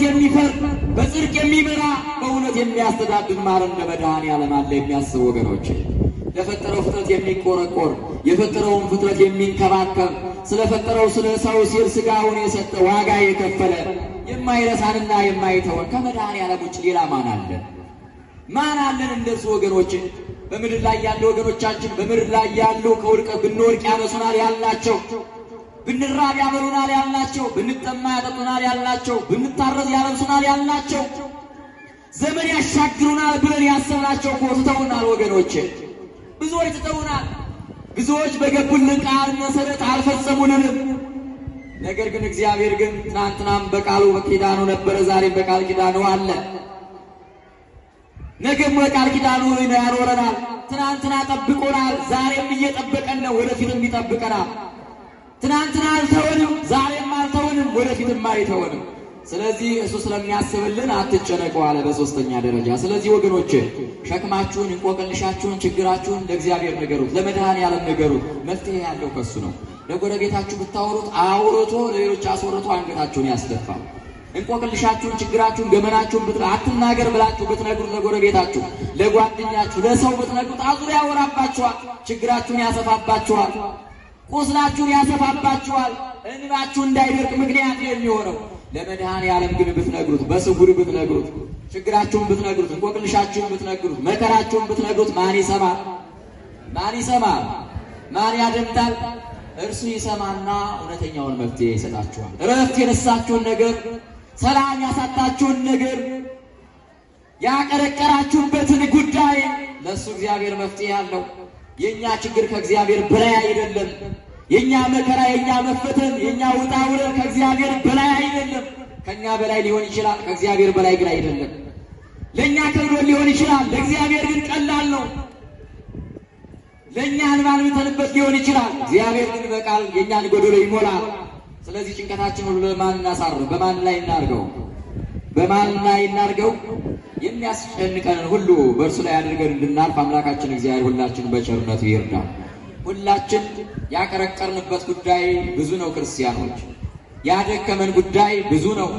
በእውነት የሚፈርድ፣ በጽድቅ የሚመራ፣ በእውነት የሚያስተዳድር ማን እንደ መድኃኔዓለም አለ የሚያስብ ወገኖች? ለፈጠረው ፍጥረት የሚቆረቆር፣ የፈጠረውን ፍጥረት የሚንከባከብ፣ ስለፈጠረው ስለ ሰው ሲል ስጋውን የሰጠ፣ ዋጋ የከፈለ፣ የማይረሳንና የማይተወን ከመድኃኔዓለም ውጭ ሌላ ማን አለ? ማን አለን እንደሱ ወገኖች? በምድር ላይ ያሉ ወገኖቻችን፣ በምድር ላይ ያሉ ከውድቀት ብንወድቅ ያነሱናል ያልናቸው፣ ብንራብ ያበሉናል ያልናቸው፣ ብንጠማ ያጠጡናል ያልናቸው፣ ብንታረዝ ያለብሱናል ያልናቸው፣ ዘመን ያሻግሩናል ብለን ያሰብናቸው እኮ ትተውናል ወገኖች። ብዙዎች ትተውናል። ብዙዎች በገቡልን ቃል መሰረት አልፈጸሙልንም። ነገር ግን እግዚአብሔር ግን ትናንትናም በቃሉ በኪዳኑ ነበረ፣ ዛሬም በቃል ኪዳኑ አለ። ነገም በቃል ኪዳኑ ያኖረናል። ትናንትና ጠብቆናል፣ ዛሬም እየጠበቀን ነው፣ ወደፊትም ይጠብቀናል። ትናንትና አልተወንም፣ ዛሬም አልተወንም፣ ወደፊትም አይተወንም። ስለዚህ እሱ ስለሚያስብልን አትጨነቁ አለ በሶስተኛ ደረጃ። ስለዚህ ወገኖች ሸክማችሁን፣ እንቆቅልሻችሁን፣ ችግራችሁን ለእግዚአብሔር ንገሩት፣ ለመድኃኔዓለም ንገሩት። መፍትሄ ያለው ከሱ ነው። ለጎረቤታችሁ ብታወሩት አውርቶ ለሌሎች አስወርቶ አንገታችሁን ያስደፋል። እንቆቅልሻችሁን፣ ችግራችሁን፣ ገመናችሁን አትናገር ብላችሁ ብትነግሩት ለጎረቤታችሁ፣ ለጓደኛችሁ፣ ለሰው ብትነግሩት አዙሮ ያወራባችኋል። ችግራችሁን ያሰፋባችኋል። ቁስላችሁን ያሰፋባችኋል። እንባችሁ እንዳይደርቅ ምክንያት የሚሆነው። ለመድኃኔዓለም ግን ብትነግሩት፣ በስውር ብትነግሩት፣ ችግራችሁን ብትነግሩት፣ እንቆቅልሻችሁን ብትነግሩት፣ መከራችሁን ብትነግሩት ማን ይሰማል? ማን ይሰማል? ማን ያደምጣል? እርሱ ይሰማና እውነተኛውን መፍትሄ ይሰጣችኋል። እረፍት የነሳችሁን ነገር፣ ሰላም ያሳጣችሁን ነገር፣ ያቀረቀራችሁበትን ጉዳይ ለእሱ እግዚአብሔር መፍትሄ አለው። የኛ ችግር ከእግዚአብሔር በላይ አይደለም። የኛ መከራ፣ የኛ መፈተን፣ የኛ ውጣ ውረድ ከእግዚአብሔር በላይ አይደለም። ከኛ በላይ ሊሆን ይችላል፣ ከእግዚአብሔር በላይ ግን አይደለም። ለኛ ከብዶ ሊሆን ይችላል፣ ለእግዚአብሔር ግን ቀላል ነው። ለኛ እንባን ምተንበት ሊሆን ይችላል፣ እግዚአብሔር ግን በቃል የኛን ጎደሎ ይሞላል። ስለዚህ ጭንቀታችን ሁሉ ለማን እናሳርፍ? በማን ላይ እናርገው? በማን ላይ እናርገው? የሚያስጨንቀንን ሁሉ በእርሱ ላይ አድርገን እንድናልፍ አምላካችን እግዚአብሔር ሁላችን በቸርነቱ ይርዳ። ሁላችን ያቀረቀርንበት ጉዳይ ብዙ ነው። ክርስቲያኖች ያደከመን ጉዳይ ብዙ ነው።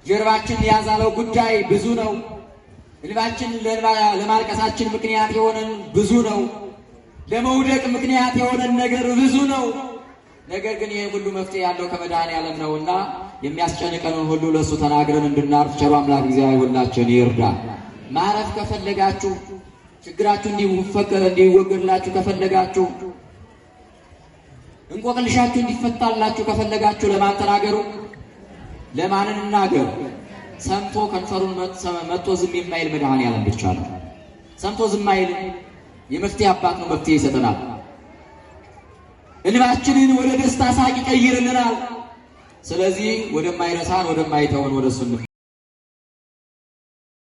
ጀርባችን ያዛለው ጉዳይ ብዙ ነው። እንባችን ለማልቀሳችን ምክንያት የሆነን ብዙ ነው። ለመውደቅ ምክንያት የሆነን ነገር ብዙ ነው። ነገር ግን ይህ ሁሉ መፍትሄ ያለው ከመድኃኔዓለም ነውና የሚያስጨንቀንን ሁሉ ለእሱ ተናግረን እንድናርፍ ቸሩ አምላክ እግዚአብሔር ሁላችን ይርዳ። ማረፍ ከፈለጋችሁ፣ ችግራችሁ እንዲወገድላችሁ ከፈለጋችሁ፣ እንቆቅልሻችሁ እንዲፈታላችሁ ከፈለጋችሁ ለማን ተናገሩ? ለማን እንናገር? ሰምቶ ከንፈሩን መጥቶ ዝም የማይል መድኃኔዓለም ብቻ ነው። ሰምቶ ዝም አይል። የመፍትሄ አባት ነው። መፍትሄ ይሰጠናል። እንባችንን ወደ ደስታ ሳቅ ይቀይርልናል። ስለዚህ ወደማይረሳን ወደማይተውን ወደ እሱ